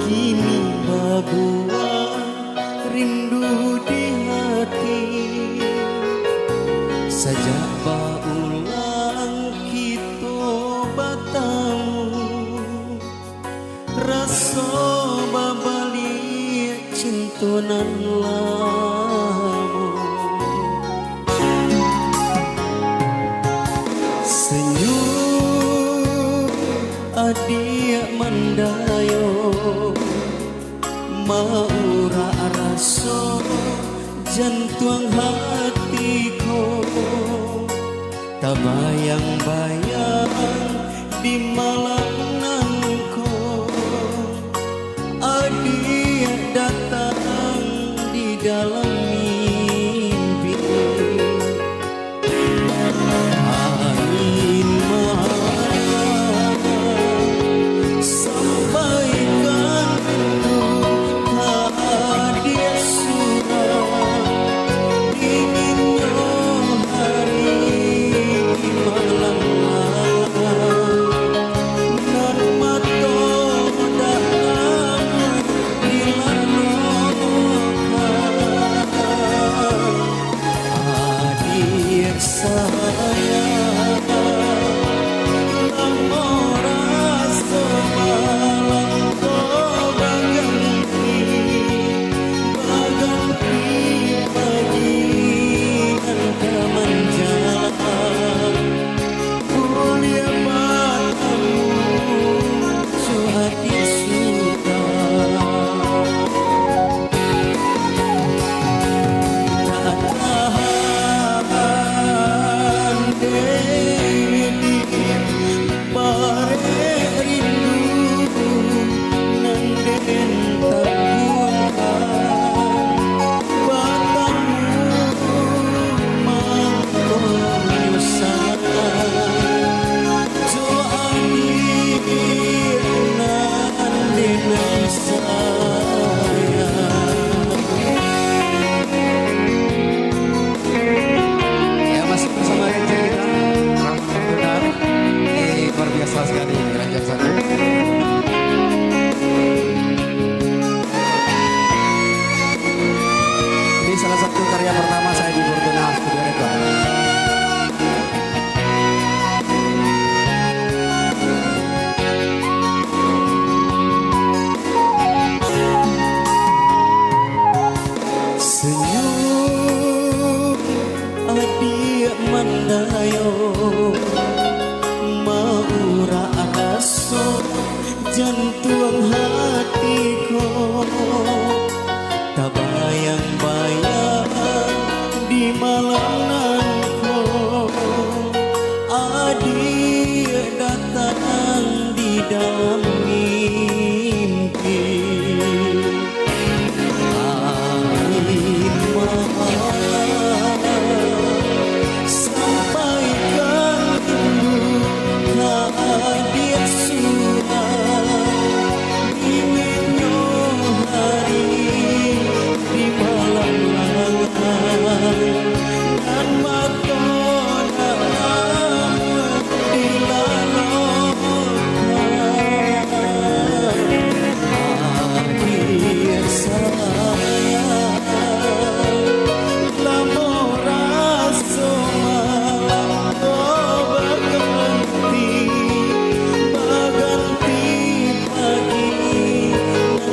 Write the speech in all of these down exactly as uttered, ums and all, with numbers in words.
Kini babuah rindu di hati. Sajak baulang kito batamu, raso babaliak cinto nan lamo. Senyum adiak mandayo, maurak raso jantuang hati ko. Tabayang-bayang di malam nan ko, adiak datang di dalam mimpi. Angin malam, sampaikan rindu ka adiak surang. Dinginnyo hari di malam malam, nan mato dak namuah dilalokan. Adiak sayang, lamo raso malam ko baganti, baganti pagi nan ka manjalang. Buliah batamu jo adiak surang. Tak tahan dek di barek rindu nan den tangguangkan. Batamu mangkonyo sayang, jo adiak nan den sayang. Ya, masih bersama Raja kita, Bang Benar. Ini luar biasa sekali, Raja satu. Ini salah satu karya pertama saya di Fortuna Studio Record. Senyum adiak mandayo, maurak raso jantuang hati ko. Tabayang-bayang di malam nan ko, adiak datang di dalam mimpi. Angin malam, sampaikan rindu ka adiak surang. Dinginnyo hari di malam malam, nan mato dak namuah dilalokan. Adiak sayang, lamo raso malam ko baganti, baganti pagi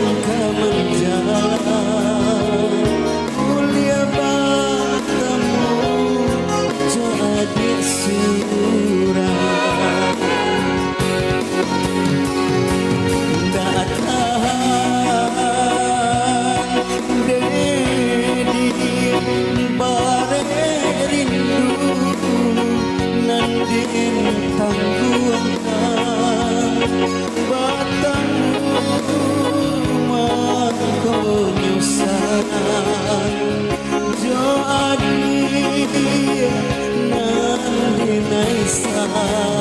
nan ka manjalang. Buliah batamu jo adiak surang. Dak tahan dek di barek rindu nan den tangguangkan. Batamu mangkonyo sayang, jo adiak nan den sayang.